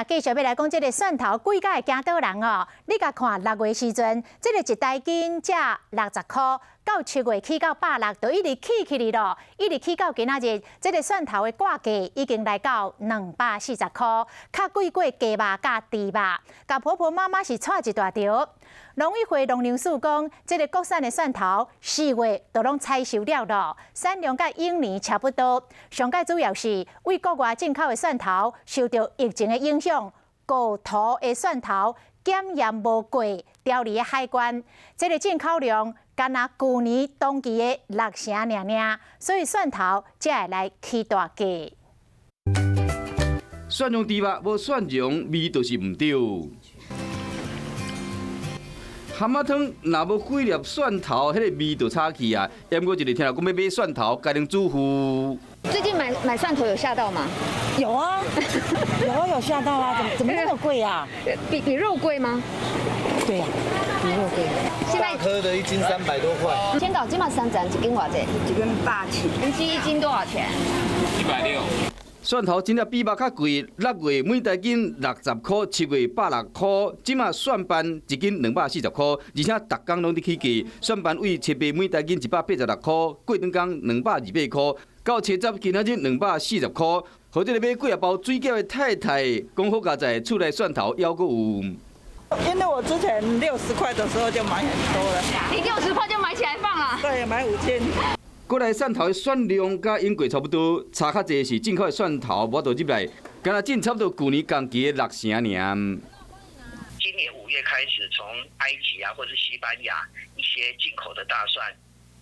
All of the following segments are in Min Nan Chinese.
繼續欲來講這个蒜頭貴甲會驚倒人哦！你共看6月時陣，這个一大斤才60箍，到7月起到160，就一直起起來囉，一直起到今仔日，這个蒜頭的掛價已經來到240箍，較貴過雞肉佮豬肉，共婆婆媽媽是掣一大條。農委會農糧署講，這个國產的蒜頭4月就攏採收了囉，產量佮往年差不多。上蓋主要是對國外進口的蒜頭受著疫情的影響，高塗的蒜頭檢驗無過調離的海關，這个進口量干焦舊年同期的六成爾爾，所以蒜頭才會來起大價。蒜蓉豬肉無蒜蓉味就是毋對。蚶仔湯若無幾粒蒜頭，彼个味就差去啊。毋過一日聽人講欲買蒜頭，家庭主婦。最近買蒜頭有嚇到嗎？有啊，有啊，有嚇到啊！怎麼那麼貴啊？比肉貴嗎？對呀，比肉貴。現在大顆的一斤300多塊。先搞這馬三盞一斤偌濟？一斤170。一斤一斤多少錢？160。蒜頭真正比肉較貴，6月每大斤60箍，7月160箍，這馬蒜瓣一斤240箍，而且逐工攏佇起價。蒜瓣對7八每大斤186箍，過兩工228箍，到七十今仔日240箍。予這个買幾仔包水餃的太太講好佳哉，厝內蒜頭猶閣有。因為我之前60塊的時候就買很多了。你60塊就買起來放了？對，買5斤。過來蒜頭的產量佮往過差不多，差較濟是進口的蒜頭無法度入來，敢若進差不多舊年同期的六成爾。今年5月開始，從埃及啊，或是西班牙一些進口的大蒜，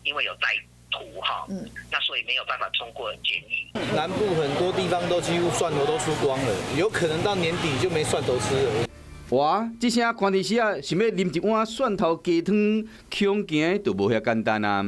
因為有帶毒哈，那所以沒有辦法通過檢疫。南部很多地方都幾乎蒜頭都出光了，有可能到年底就沒蒜頭吃了。哇！這聲看電視啊，想欲啉一碗蒜頭雞湯，恐驚就無遐簡單啊。